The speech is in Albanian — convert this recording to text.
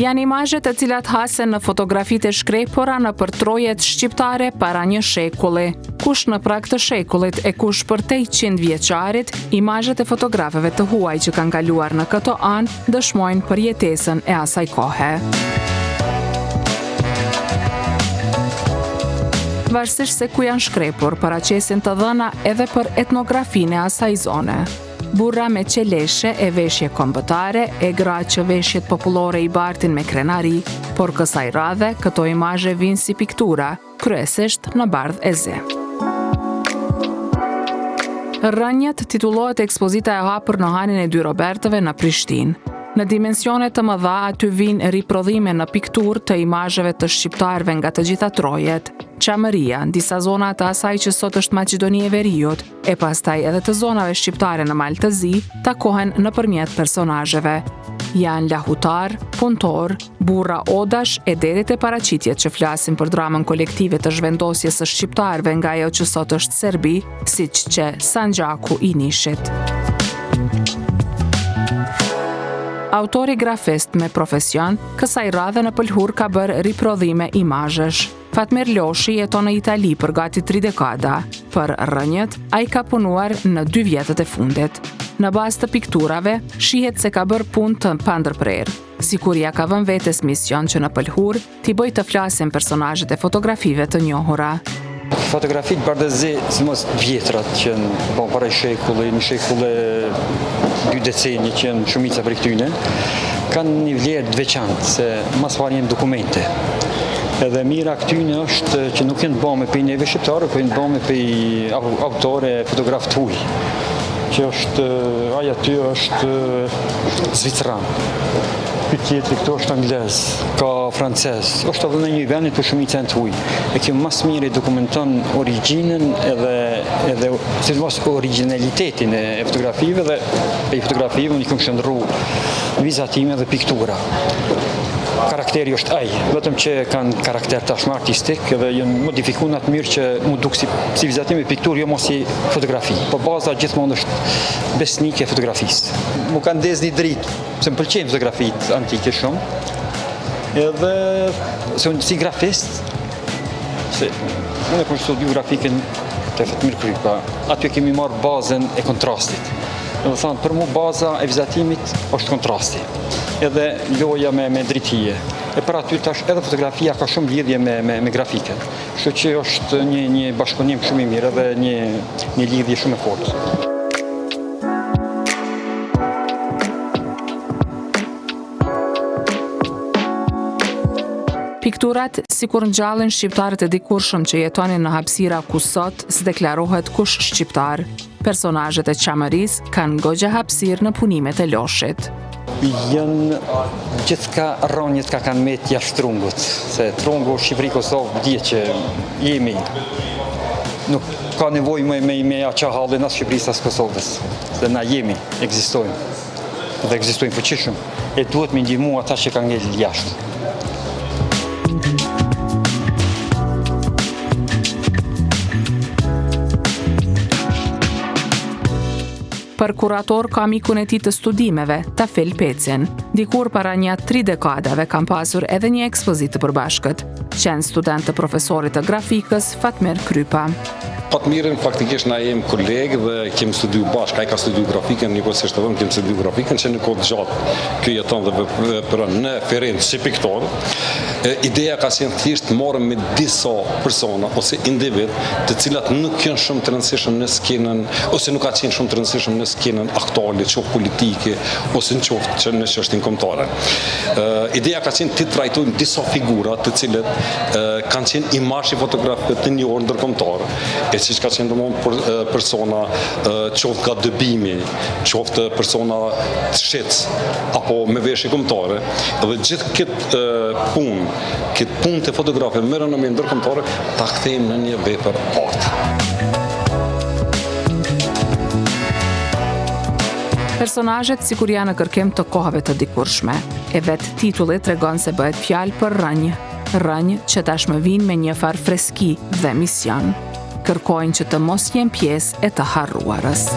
Janë imazhe të cilat hasen në fotografitë e shkrepura nëpër trojet shqiptare para një shekulli. Kush në prag të shekullit e kush përtej qindvjeçarit, imazhet e fotografëve të huaj që kanë kaluar në këto anë dëshmojnë për jetesën e asaj kohe. Varësisht se ku janë shkrepur, paraqesin të dhëna edhe për etnografinë e asaj zone. Burra me qeleshe e veshje kombëtare e gra që veshjet popullore i bartin me krenari, por kësaj radhe këto imazhe vijnë si piktura, kryesisht në bardh e zi. Rrënjët titullohet ekspozita e hapur në Hanin e Dy Robertëve në Prishtinë. Në dimensione të mëdha aty vijnë riprodhime në pikturë të imazheve të shqiptarëve nga të gjitha trojet. Çamëria, disa zona të asaj që sot është Maqedoni e Veriut, e pastaj edhe të zonave shqiptare në Mal të Zi, takohen nëpërmjet personazheve. Janë lahutarë, punëtorë, burra odash e deri te paraqitjet që flasin për dramën kolektive të zhvendosjes së shqiptarëve nga ajo që sot është Serbi, siç qe Sanxhaku i Nishit. Autori grafist me profesion, kësaj radhe në pëlhurë ka bërë riprodhime imazhesh. Fatmir Loshi jeton në Itali për gati tri dekada. Për rrënjët, ai ka punuar në dy vjetët e fundit. Në bazë të pikturave, shihet se ka bërë punë të pandërprerë. Sikur ia ka vënë vetes mision që në pëlhurë t'i bëjë të flasin personazhet e fotografive të njohura. Fotografitë bardhezi, sidomos vjetrat që janë bo para një shekulli, një shekull e dy decenie që janë shumica prej këtyne, kanë një vlerë të veçantë, se ma s'pari janë dokumente. Edhe mira këtyne është që nuk janë bame prej neve shqiptarë, po janë bame prej autorë e fotografë të huj, që është, ai aty është zvicran. Ky tjetri këtu është anglez, ka francez, është edhe ndonjë i vendit, por shumica janë të huj. E kjo ma s'miri dokumenton origjinën edhe, edhe sidomos origjinalitetin e fotografive dhe prej fotografive unë i kom shndërru vizatime dhe piktura. Karakteri është ai, vetëm që kanë karakter tashmë artistik dhe janë modifiku në atë mënyrë që m'u duk si, si vizatim e pikturë, jo mo si fotografi. Po baza gjithmonë është besnike e fotografisë. M'u ka ndez një dritë, se më pëlqejnë fotografitë antike shumë, edhe se unë si grafist, se unë e kom studiu grafikën te Fatmir Krypa, aty kemi marrë bazën e kontrastit. Domethanë, për mu baza e vizatimit është kontrasti, edhe loja me, me dritëhije. E për aty tash edhe fotografia ka shumë lidhje me, me, me grafikën. Kështu që është një, një bashkëpunim shumë i mirë edhe një, një lidhje shumë e fortë. Pikturat sikur ngjallin shqiptarët e dikurshëm që jetonin në hapësira ku sot s'deklarohet kush shqiptar. Personazhet e Çamërisë kanë goxha hapësirë në punimet e Loshit. Janë gjithka rranjët ka kanë met jashtë trungut, se trungu Shqipëri Kosovë dihet që jemi nuk ka nevojë me me me ja qa hallin as Shqipërisë as Kosovës, se na jemi, ekzistojmë dhe ekzistojmë fuqishëm e duhet me ndihmu ata që kanë ngel jashtë. Për kurator ka mikun e tij të studimeve, Tafil Pecin. Dikur para nja tri dekadave kanë pasur edhe një ekspozitë të përbashkët. Qenë studentë të profesorit të grafikës, Fatmir Krypa. Fatmirin faktikisht na jemi kolegë dhe kemi studiu bashkë, ai ka studiu grafikën, njëkohësisht edhe unë kemi studiu grafikën që një kohë të gjatë ky jeton dhe vepron në Firenze si piktor. Ideja ka qenë thjesht të marrim me disa persona ose individ të cilat nuk janë shumë të rëndësishëm në skenën ose nuk ka qenë shumë të rëndësishëm në skenën aktuale, qoftë politike ose në qoftë që në çështjen kombëtare. Ideja ka qenë të trajtojmë disa figura të cilët kanë qenë imazh i fotografëve të njohur ndërkombëtar, e siç ka qenë domethënë persona qoftë nga dëbimi, qoftë persona shitës apo me veshje kombëtare, dhe gjithë këtë punë, këtë punë të fotografëve me renome ndërkombëtare ta kthejmë në një vepër arti. Personazhet sikur janë në kërkim të kohëve të dikurshme. E vetë titulli tregon se bëhet fjalë për rrënjë, rrënjë që tashmë vijnë me një farë freski dhe mision. Kërkojnë që të mos jenë pjesë e të harruarës.